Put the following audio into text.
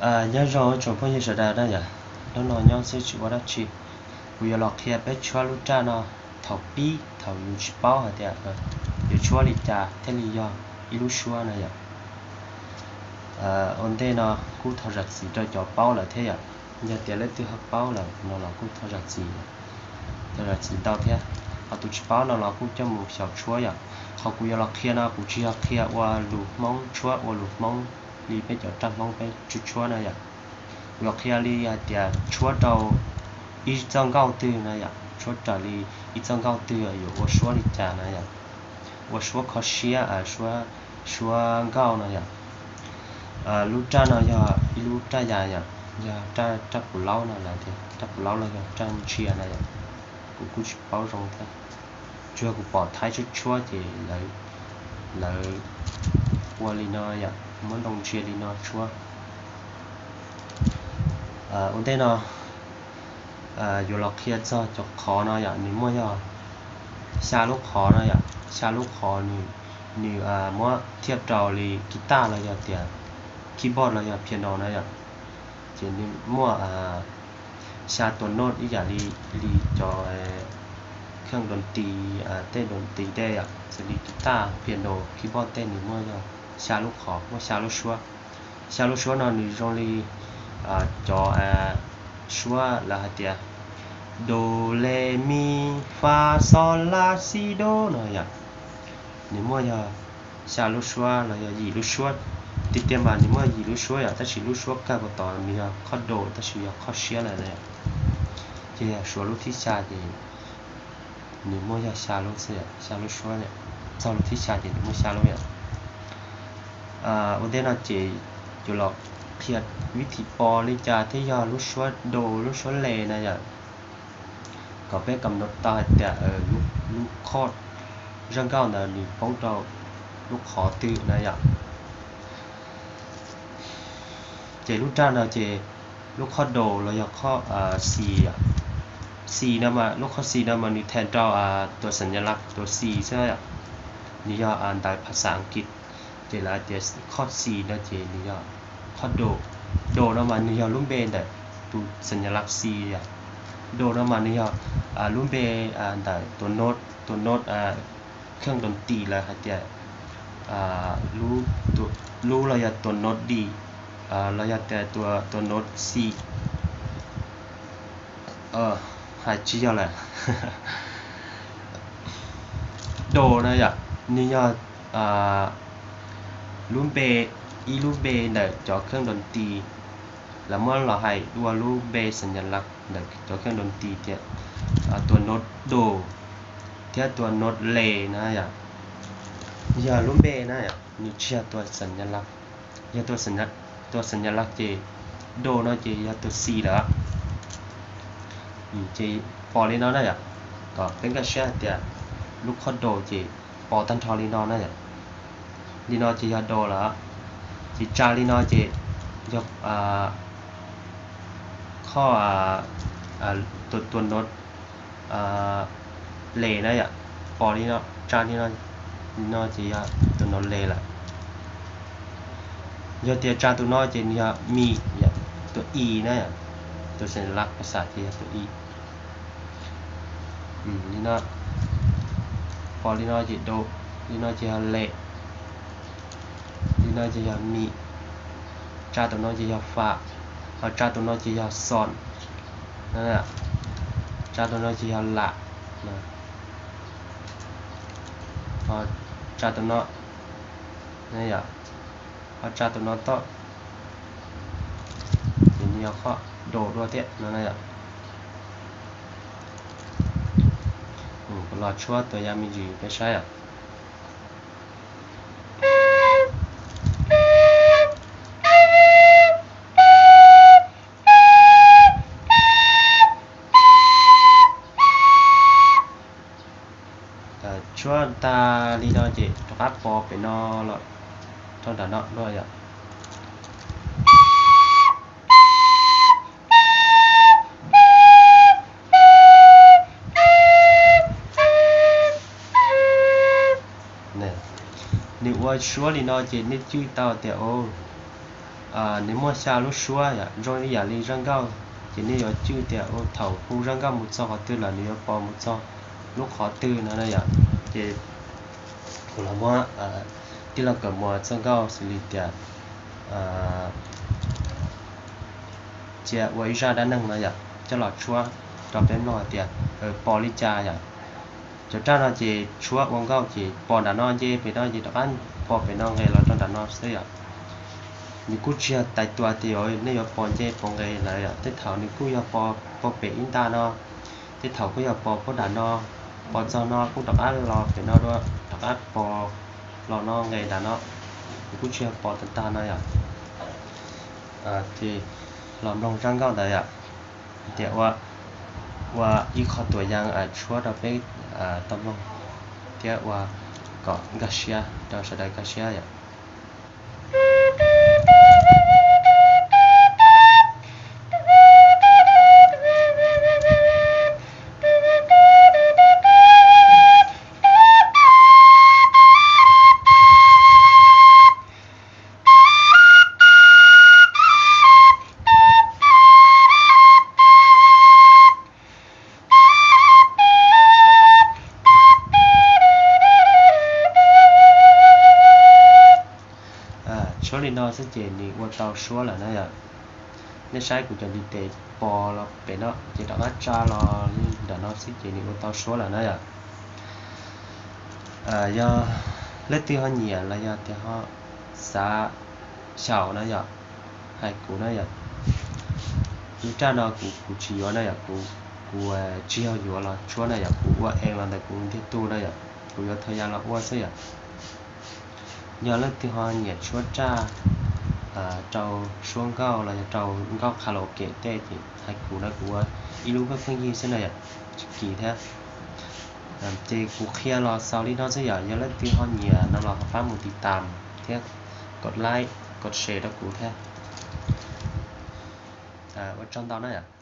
Nyob zoo tsoom phooj ywg sawv daws na yom, hnub no nyob xwb tsis ua dab tsi. Kuv yuav los qhia peb tshuab lub raj no. Thaum pib thaum yus tsis paub hais tias yus tshuab li cas thiaj li yog ib lub suab na yom. Ua ntej no kuj thov zam txim rau cov paub lawm thiab yom. Yog tias leej twg ho paub lawm no los kuj thov zam txim, thov zam txim ntau thiab. Ho tus tsis paub no los kuj coj mus xyaum tshuab yom. Qhov kuv yuav los qhia no kuv tsis yog qhia ua lus Hmoob, tshuab ua lus Hmoob li peb cov raj Hmoob peb tshuab tshuab na yom. Kuv yuav qhia li hais tias tshuab rau ib txoj nkauj twg na yom, tshuab raws li ib txoj nkauj twg yuav ua suab li cas na yom. Ua suab kho siab, suab nkauj no yom. Lub raj no yog ib lub raj yas yom, yog raj puv laub no lawv tias raj puv laub los yog raj ntsia na yom. Kuv kuj tsis paub zoo thiab, tsuas yog kuv pom Thaib tshuab tshuab ces lawv ua li no yom, muab ntoo ntsia li no tshuab. Ua ntej no yuav los qhia txog cov qhov no yom, nws muaj yog xya lub qhov no yom. Xya lub qhov nws muab thiaj rau li kiv taj los yog tias keyboard los yog piano na yom. Ces nws muaj xya tus nod ib yam li, li cov kheej doos tis, tej doos tis tej yom, xws li kiv taj, piano, keyboard tej nws muaj yog xya lub qhov, muaj xya lub suab. Xya lub suab no nws zoo li cov suab lawv hais tias do, re, mi, fa, sol, la, si, do no yom. Nws muaj yog xya lub suab los yog yim lub suab. Tiag tiag mas nws muaj yim lub suab yom, tab sis lub suab kawg puas tod nws yog qhov do tab sis yog qhov siab lawm na yom. Ces yog suav lub thib xya ces nws muaj yog xya lub xwb, xya lub suab. Txog lub thib xya ces nws muaj xya lub yom. Ua ntej no ces yuav los qhia vib thim pos li cas thiaj yog lub suab do, lub suab le na yom. Kom peb kam no tau hais tias lub qhov zaj nkauj ntawd nws poob rau lub qhov twg na yom. Ces lub raj no ces lub qhov do los yog qhov xi, xi no mas, lub qhov xi no mas nws thee rau tus xas nyas las tus xi xwb. Nws yog ntawv phas xas Askiv, ces lawv tias qhov xi no ces nws yog qhov do. Do no mas nws yog lub npe ntawm tus xas nyas las xi yom. Do no mas nws yog lub npe ntawm tus nod, tus nod kheej doos tis lawv hais tias lub los yog tus nod di, los yog tias tus nod xi, hais tsis yog lawm. Do na yom, nws yog lub npe, ib lub npe ntawm cov kheej doos tis, lawv muab los hais dua lub npe xas nyas las ntawm cov kheej doos tis tias tus nod do thiab tus nod le na yom. Yog lub npe na yom, nws tsis yog tus xas nyas las. Yog tus xas nyas las ces do no ces yog tus xi lawm. Ces pos li no na yom, kom peb nkag siab hais tias lub qhov do ces pos tag nrho li no na yom. Li no ces yog do lawm. Ces tsa li no ces yog qhov tus nod le na yom. Pos li no, tsa li no, li no ces yog tus nod le lawm. Yog tias tsa tus no ces nws yog mi, tus i na, tus xas nyas las phas xas ces yog tus i. Li no, pos li no ces do, li no ces yog le, li no ces yog mi, tsa tus no ces yog fa, ho tsa tus no ces yog xos, tsa tus no ces yog la, ho tsa tus no, ho tsa tus no tom, ces nws yog qhov do dua thiab no na yom. Kuv los tshuab tus ya me ntsis peb saib os. Tshuab tag li no ces rov qab pos pem no los rau nram no dua yom. Nws ua suab li no ces nej cwj tau tias, o, Nws muaj xya lub suab yom, zoo ib yam li zaj nkauj, ces nej yuav cwj tias thaum hu zaj nkauj mus txog qhov twg lawm nws yuav pos mus txog lub qhov twg no na yom. Ces kuv los muab tij laug Kawm Muas txoj nkauj xws li tias cia ua ib zaj dab neeg no yom, coj los tshuab rau peb mloog hais tias pos li cas yom. Cov raj no ces tshuab ua nkauj ces pos nram no nce pem no ces rov qab pos pem no nqes los rau nram no xwb yom. Nws kuj tsis yog tais tua tias nej yuav pos nce pos nqes lawm yom, tej thaum nws kuj yog pos pem ib nta no, tej thaum kuj yog pos puag nram no, pos txog no kuj rov qab los pem no dua, rov qab pos los no nqes nram no, nws kuj tsis yog pos tag tag no yom. Ces los mloog zaj nkauj ntawd yom, tias ua, ua ib qho tuam yam tshuab rau peb tau mloog thiab ua kom nkag siab rau sawv daws nkag siab yom. Tshuab li no xwb ces nws ua tau suab lawm na yom. Nej saib kuv cov ntiv tes pos los pem no ces rov qab tsa los li nram no xwb ces nws ua tau suab lawm na yom. Yog leej twg ho nyiam los yog tias ho xav xyaum na yom, hais kuv na yom. Lub raj no kuv kuv tsis yuav na yom, kuv kuv tsis yog yuav los tshuab na yom, kuv ua es los ntawm kuv ntiag tug na yom, kuv yuav thaum yas los ua xwb yom. Yog leej twg ho nyiam tshuab raj rau suab nkauj los yog rau nkauj karaoke tej ces hais kuv na, kuv ua ib lub pheej pheej yig xwb na yom, tsis kim thiab. Ces kuv qhia los xaus li no xwb yom, yog leej twg ho nyiam no los ho pab mus tiv tam thiab kom like kom share rau kuv thiab. Ua tsaug ntau na yom.